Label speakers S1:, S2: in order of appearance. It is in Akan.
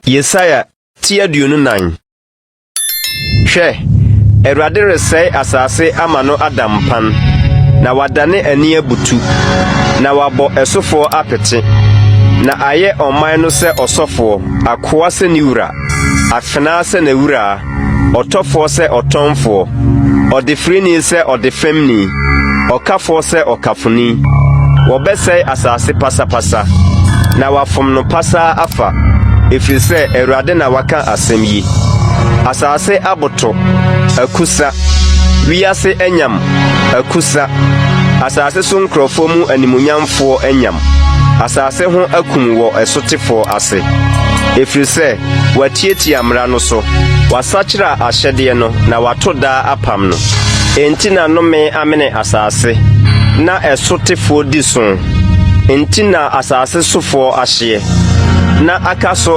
S1: Yesaia ti 24. Hwɛ, Awurade resɛe asase ama no ada mpan, na wadane ani abutu, na wabɔ ɛsofoɔ apete, na ayɛ ɔman no sɛ ɔsɔfoɔ, akoa sɛ ne wura, afenaa sɛ n'awuraa, ɔtɔfoɔ sɛ ɔtɔnfoɔ, ɔdefirini sɛ ɔdefɛmni, ɔkafoɔ sɛ ɔkafoni. Wɔbɛsɛe asase pasapasa, na wɔafom no pasaa afa, ɛfiri sɛ Awurade na waka asɛm yi. Asase aboto, akusa, wiase anyam, akusa, asase so nkurɔfoɔ mu animuonyamfoɔ anyam, asase ho akum wɔ ɛsotefoɔ ase. Ɛfiri sɛ wɔatiatia mmara no so, wɔasakyera ahyɛdeɛ no na wɔato daa apam no. Enti na nnome amene asase, na ɛsotefoɔ di so. Enti na asase sofoɔ ahyeɛ, na aka so.